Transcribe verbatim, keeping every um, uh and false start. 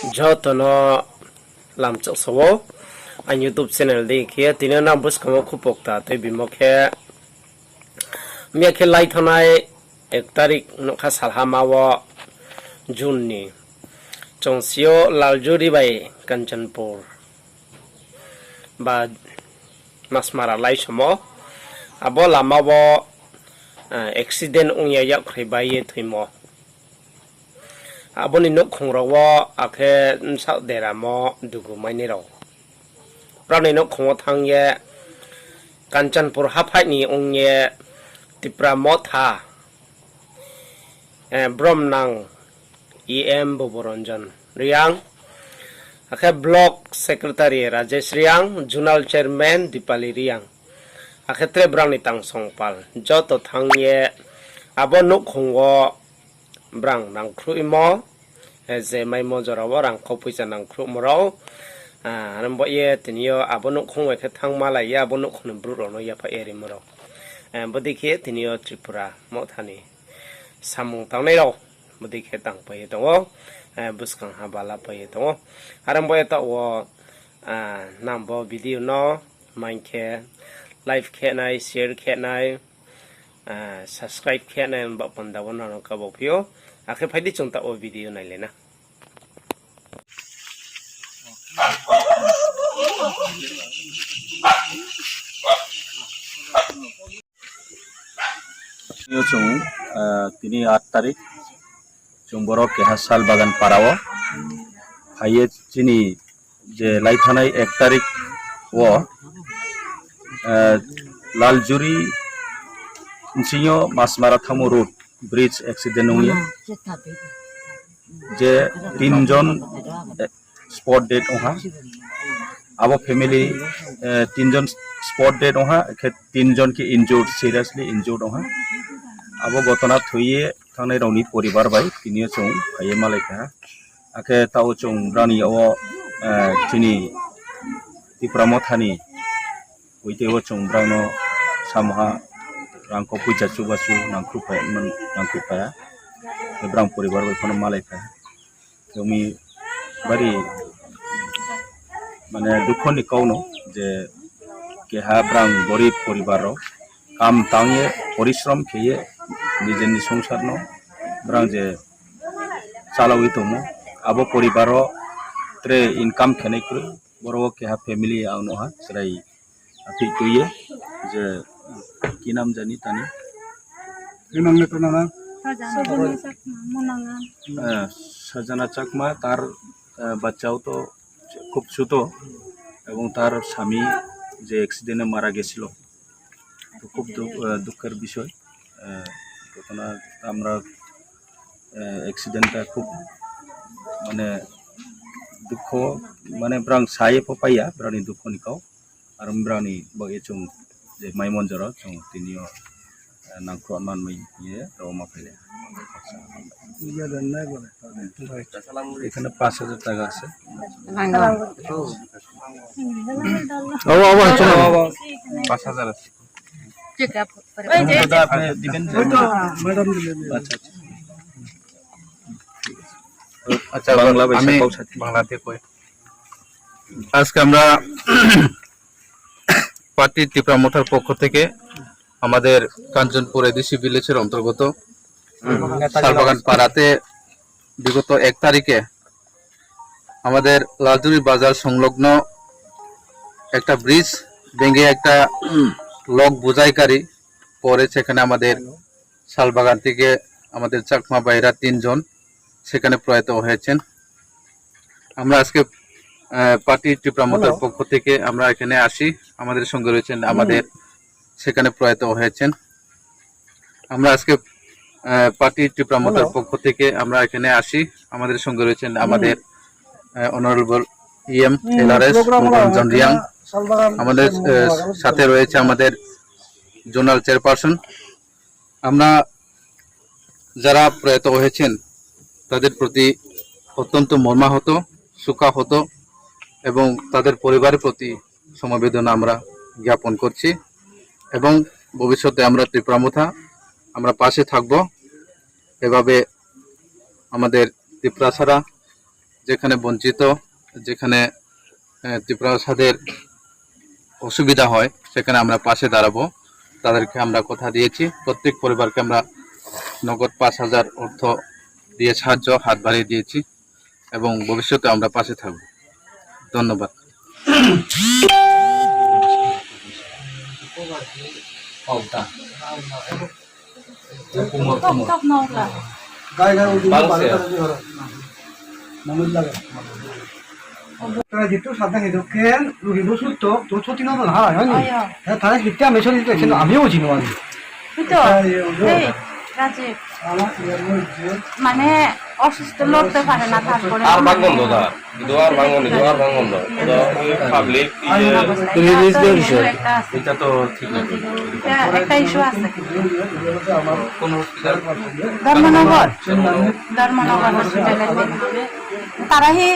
Joto no lamchak sa ou, ang YouTube channel dei khe tini nang buskang wo khupokta tei bimo khe, miya khe lai thanai ek tarik nokha salhama wo June ni, chung si ou Laljuri bai Kanchanpur ba Masmara lai somo, abo lama wo accident ong ye yakkhrai bai ye thoimo. Abo ni nouhkhong rao wo akhe bsaoh deramo dugu mainai rao, brao ni nouhkhong wo thanng ye Kanchanpur haphaih ni ong ye Tipra Motha bromnang E M Boboranjan Reang, akhe Block Secretary Rajesh Reang, Zonal Chairman Dipali Reang, akhe tre brao ni tangsong pal joto thanng ye abo nouhkhong wo brang nangkhruhmo, je maimo jora wo rang kau poicha nangkhruhmo rao, aro bo ye tini yo abo nouhkhong bai khe thanngmalai ye abo nouhkhong ni brouh rao no yaphaih ye rimo rao. Bodei khe tini yo Tripura Motha ni samung tangnai rao bodei khe tangpai ye tong ou, buskang ha bala pai ye tong ou. Aro bo ye taoh wo nang bo video no maing khe like khe nai, share khe nai, subscribe khe nai ba panda wo nang no kabo phi ou. Akhe phai di chung taoh wo video nailai na. Yo chung, tini আট তারিখ, chung boro keha Salbagan para wo phai ye chini je lai thanai এক তারিখ wo Laljuri bsing yo Masmara thanngmo road bridge accident ong ye je tin jon spot dead ong ha. Abo family tin jon spot dead ong ha, khe tin jon khe injured, seriously injured ong ha. Abo ঘটনা thoi ye thanngnai rao ni পরিবার bai tini yo chung phai ye malai kha. Akhe taoh chung brao ni yag wo chini Tipra Motha ni poitei wo chung brao no samoha rang kau poicha chubachu nangkhruh phai ha. Brao পরিবার bai pho no malai kha. Khe ong mi bari মানে দুঃখ ni kau no je keha brang গরিব পরিবার rao kam tang ye পরিশ্রম khe ye নিজের ni সংসার no brang je chalao ye tongmo, abo পরিবার wo tre income khe nai kroi, boro wo keha family ang nuh ha chrai aphih tui ye je কি নাম জানি তানি? Sajana Chakma, তার বাচ্চাও তো খুব ছোট এবং তার স্বামী যে অ্যাক্সিডেন্টে মারা গেছিল। তো খুব দু-, আহ, দুঃখের বিষয়। আহ, ঘটনা আমরা, আহ, অ্যাক্সিডেন্টটা খুব মানে দুঃখ, মানে brang sa ye pho pai ya, brao ni দুঃখ ni kau. Aro brao ni bo ye chung je mai monjor rao chung tini yo, eh, nangkhruh man mai ye rao ma phai le. এখানে পাঁচ হাজার টাকা আছে। ও, ও, ও, চলো। পাঁচ হাজার আছে। দাদা, আপনি দিবেন যে? আচ্ছা, আচ্ছা। আচ্ছা, বাংলা ভাষা আমি কও সাথে। বাংলাতে কই। আজকে আমরা পার্টি টিপ্রা মথার পক্ষ থেকে আমাদের কাঞ্চনপুর এডিসি ভিলেজের অন্তর্গত শালবাগান পাড়াতে বিগত এক তারিখে আমাদের লালজুরি বাজার সংলগ্ন একটা ব্রিজ ভেঙে একটা লক বোঝাই গাড়ি পড়ে, সেখানে আমাদের শালবাগান থেকে আমাদের চাকমা ভাইরা তিনজন সেখানে প্রয়াত হয়েছেন। আমরা আজকে, আহ, পার্টি টিপ্রা মথার পক্ষ থেকে আমরা এখানে আসি। আমাদের সঙ্গে রয়েছেন আমাদের, সেখানে প্রয়াত হয়েছেন। আমরা আজকে, আহ, পার্টি টিপ্রা মথার পক্ষ থেকে আমরা এখানে আসি। আমাদের সঙ্গে রয়েছেন আমাদের, আহ, অনারেবল ইএম এলআরএস ভুবনঞ্জন রিয়াং। আমাদের, আহ, সাথে রয়েছে আমাদের জোনাল চেয়ারপারসন। আমরা যারা প্রয়াত হয়েছেন, তাদের প্রতি অত্যন্ত মর্মাহত, শোকাহত এবং তাদের পরিবারের প্রতি সমবেদনা আমরা জ্ঞাপন করছি। এবং ভবিষ্যতে আমরা ত্রিপুরা মথা, আমরা পাশে থাকব। এভাবে আমাদের ত্রিপুরা ছাড়া যেখানে বঞ্চিত, যেখানে, আহ, ত্রিপুরাসাদের অসুবিধা হয়, সেখানে আমরা পাশে দাঁড়াবো। তাদেরকে আমরা কথা দিয়েছি, প্রত্যেক পরিবারকে আমরা নগদ পাঁচ হাজার অর্থ দিয়ে সাহায্য হাত বাড়িয়ে দিয়েছি এবং ভবিষ্যতে আমরা পাশে থাকব। ধন্যবাদ। Tok, tok, nokla. Gai, gai, ujung ni bangse. Bangse tadi orang. Namun lagi. Tara jitu sadda hidup ken, rugi bo sutto, to choti na bala, hai, hai ni. Ayo. Ya, tara hitte ami sori te, sino ami o jino ani. Itu. Ayo, hei, Rajiv. Ama, iya, mo, iya. মানে অসুস্থ, লড়তে পারে না, তারপরে আর ভাঙন দাদা। Idu ar bangon, idu ar bangon do. Idu public, iye. Release দেওয়ার বিষয়। Eta to thik na. Eta ekta issue ase. Kono hospital? Dharmanagar. Dharmanagar hospital e. Tara hi